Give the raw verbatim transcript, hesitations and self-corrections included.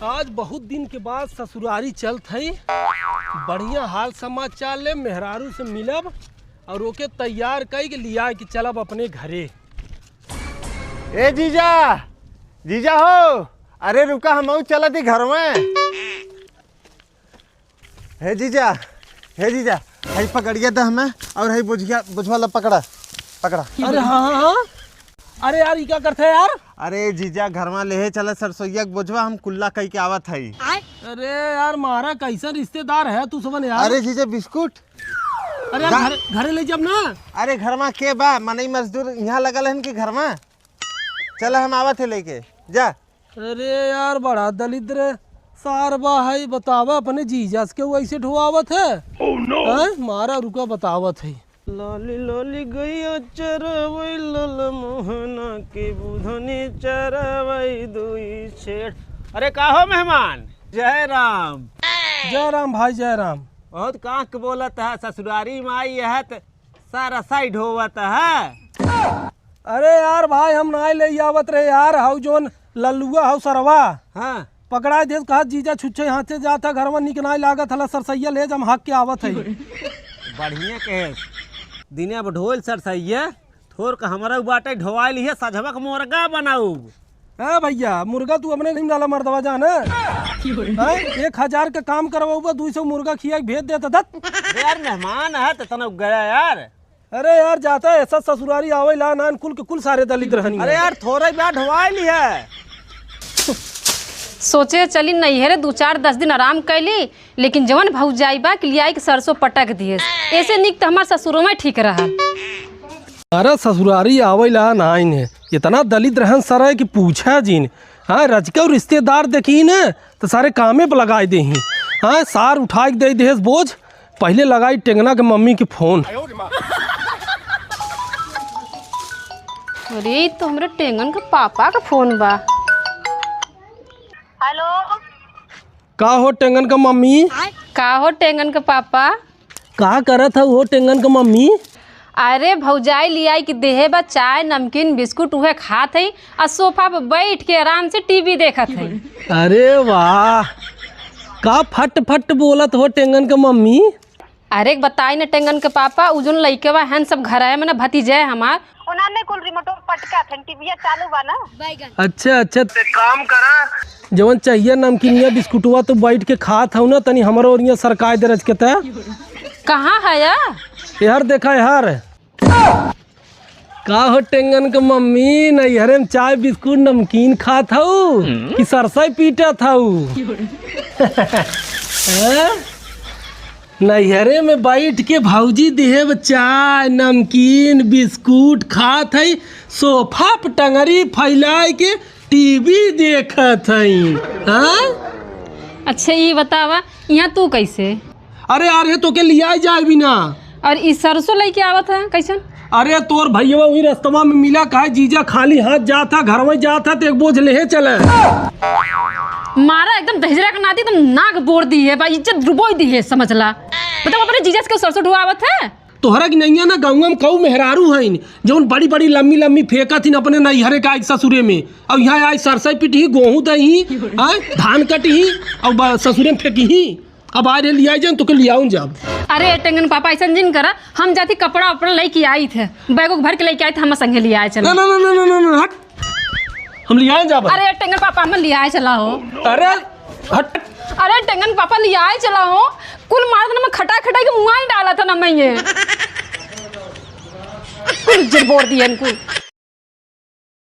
आज बहुत दिन के बाद ससुरारी चलत हई, बढ़िया हाल समाचार ले, मेहरारू से मिलब और ओके तैयार कई के लिया के चलब अपने घरे। ए जीजा, जीजा हो, अरे रुका, हमहू चलत ही घर में। हे जीजा, हे जीजा, हई पकड़िया दे हमें, और हई बोझिया, बोझवा ला पकड़ा, पकड़ा। अरे हाँ, हाँ, हाँ। अरे यार, ई का करत है यार? अरे जीजा, घरवा लेहे चला सरसोइया के बोझवा, हम कुल्ला कई के आवत हई। अरे यार, मारा कैसन रिश्तेदार है तू सबन यार। अरे जीजा, बिस्कुट। अरे यार, जा। घर, घरे ले जब ना। अरे घरवा के बा, मनई मजदूर यहाँ लगल हन कि घरवा? चला, हम आवत है लेके, जा। अरे यार, बड़ा दलिद्र सार बा है, बतावा, अपने जीजा से के वैसे ढोआवत है। Oh no! हैं? मारा, रुका, बतावत है। लाली लाली गैया चरावै, लाल मोहना के बुधनी चरावै दुई छेड़। अरे का हो मेहमान, जय राम। जय राम भाई, जय राम। बहुत कांक बोलत है, ससुरारी माई है त सरसई ढोवत है। अरे यार भाई, हम नाई ले आवत रहे यार, हऊ जोन लल्लुआ हऊ सरवा। हाँ। पकड़ाई देस, कहा जीजा छुच्छे हाथे जात है, घरवा निक नाई लागत हला, सरसैया ले जम हक के आवत है। बढ़िया कहे, दिने अब ढोल सरसैया, थोर का हमरा उ बाटे ढोवाई लिहे, सजवा के मुर्गा बनाऊ। ए भैया, मुर्गा तू अपने नहीं डाला मर्दवा जान है। हैं? एक हजार के काम करवाऊबा, दुई सौ मुर्गा खिया के भेज देता दत। अरे यार, मेहमान है त तना गया यार। अरे यार, जाता है ऐसा ससुरारी आवे ला नान कुल के कुल सारे दलित रहनी अरे है। यार, थोड़ा ही बात ढोवाई ली है। सोचे चली नैहरे दू चार दस दिन आराम कैली, लेकिन जवन भौजाई बा कि लियाई के सरसों पटक दिए। ऐसे निक त हमार ससुरो में ठीक रहा। अरे ससुरारी आवे ला नाइन है, इतना दलित रहन सर है कि पूछा जिन। हाँ, रजके और रिश्तेदार देखी न, त सारे कामे पर लगाई देही। हाँ, सार उठाई के दे देस बोझ। पहिले लगाई टेंगना के मम्मी के फोन। अरे, ई तो हमरे टेंगन के पापा का फोन बा। हेलो। का हो टेंगन का मम्मी? का हो टेंगन का पापा? का करत हऊ हो टेंगन का मम्मी? अरे भौजाई लियाई के देहे बा चाय, नमकीन, बिस्कुट, उहे खात हई आ सोफा पे बैठ के आराम से टीवी देखत हई। अरे वाह, का फट फट बोलत हो टेंगन के मम्मी। अरे बताई न टेंगन के पापा, उ जोन लइकवा हन सब घर आए, मने भतीजे हमार। उन्होंने कुल रिमोटवा पटका थन, टीवीया चालू बा ना। अच्छा अच्छा, ते काम करा, जवन चाहिए नमकीनिया बिस्कुटवा तो बैठ के खात हऊ ना, तनी हमरो ओरिया सरकाए दे रजके ते। कहाँ है या? यार देखा यार। का हो टेंगन के मम्मी, नैहरे में चाय बिस्कुट नमकीन खात हऊ कि सरसई पीटत हऊ? हैं? नैहरे में बैठ के भौजी देहे चाय नमकीन बिस्कुट खात हई, सोफा पे टंगरी फैलाए के टीवी देखत हई। हाँ? अच्छा, ई बतावा, यहाँ तू कैसे? अरे यार, हे तोके लियाए जाए बिना। और ई सरसों लइके आवत है, कैसन? अरे तोर भैया वही रस्तवा में मिला, कहे जीजा खाली हाथ जात है, घर में जात है, तो एक बोझ लेहे चले। मारा एकदम दहिजरा के नाती, एकदम नाक बोर दी है, बा इज्जत डुबोई दी है, समझ ला। मतलब अपने जीजा से केहू सरसों ढुआवत है? तोहरा की नैया ना, गाँव में कऊ मेहरारू हईन, जौन बड़ी बड़ी लम्मी लम्मी फेंकत हिन अपने नैहरे का आइक ससुरे में, और यहाँ आइक सरसई पिटही, गोहूँ दही, आय, धान कटही, और ब-, ससुरे में फेंकही। अब आए रहे लियाए जान, तोके लियाउन जाब। अरे टेंगन पापा, ऐसन जिन करा, हम जाती कपड़ा उपड़ा लेके आई थे, बैग उग भर के लेके आई थे, हम संगे लियाए चला। ना, ना, ना, हट, हम लियाए जाब। अरे टेंगन पापा, हम लियाए चला हो। अरे हट। अरे टेंगन पापा, लियाए चला हो। कुल मारत ना, मैं खटाई खटाई के मुँह ही डाला था ना मैं ये। कुल इज्जत बोर दिए इनको।